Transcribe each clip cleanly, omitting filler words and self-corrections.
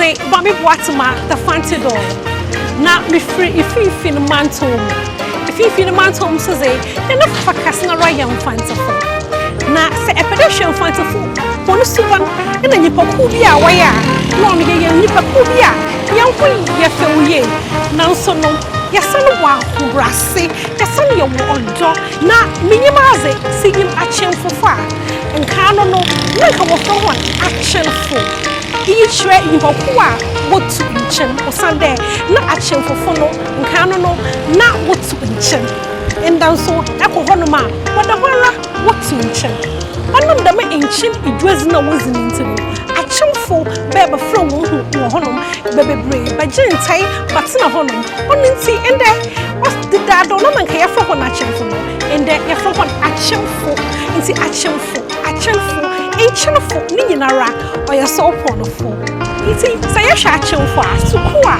dzin dze Maame Boatema the Fante Doll, na mifir Mfinfin Mantɔw mu. Mfinfin Mantɔw mu so dze, hɛn fa kɛse noara yɛ Mfantsefo. Na sɛ epɛ dɛ ehwɛ Mfantsefo hɔn suban na nyimpakuw bi a wɔyɛ a, nna ɔno yɛyɛ nyimpakuw bi a hɛnho yɛ fɛw yie, naaso no yɛsan wɔ ahobrɛase, yɛsan yɛwɔ ɔdɔ. Na minyim adze, sɛ inyim akyemfofo a, nkaa no no, nna nka wɔfrɛ hɔn akyemfo. Iyi kyerɛ nyimpakuw a wotu nkyen, osiandɛ na akyemfofo no, nkaa no no, na wotu nkyen. Ndɛ so, ekɔ hɔnom a, wɔda hɔ ara wotu nkyen. Ɔnam dɛm nkyen edwuadzi no a wodzi no ntsi no, akyemfo bɛɛ bɛfrɛ hɔnho wɔ hɔnom, bɛ beberee bɛgye ntsɛe bɛtsena hɔnom. Ɔno ntsi, ndɛ, dedaado no na nka yɛfrɛ hɔn akyemfo no, ndɛ yɛfrɛ hɔn akyemfo. Ntsi akyemfo, akyemfo, nkyenfo ne nyinara ɔyɛ sɔwpɔnfo. Ntsi sɛ yɛhwɛ akyemfo a, sukuu a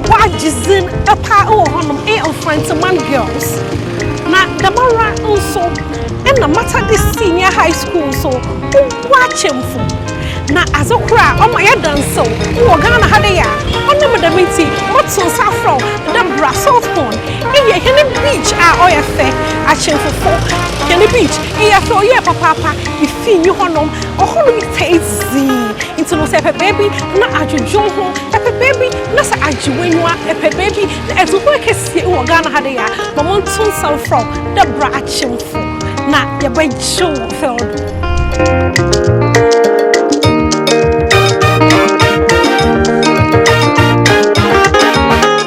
wɔagye dzin paa wɔ hɔnom yɛ Mfantseman Girls. Na dɛmara nso na Methodist Senior High School nso wɔ akyemfo. Na adze kor a ɔma yɛda nsew wɔ Ghana ha dɛ a ɔnam dɛm ntsi moto nsa afrɛ wo dɛ bra South Pond eyɛ hɛn beach a ɔyɛ fɛ, akyemfofo hɛn beach eyɛ fɛ ɔyɛɛ papaapa, ifi nnyi hɔnom, hɔnom taa dzinn ntsi no sɛ epɛ beebi na adwedwe wo ho, epɛ beebi na sɛ agye w'enyiwa, epɛ beebi na edze ho ekesie wɔ Ghana ha dɛ a, ma monto nsa mfrɛ wo dɛ bra akyemfo na yɛbɛgye wo fɛw do.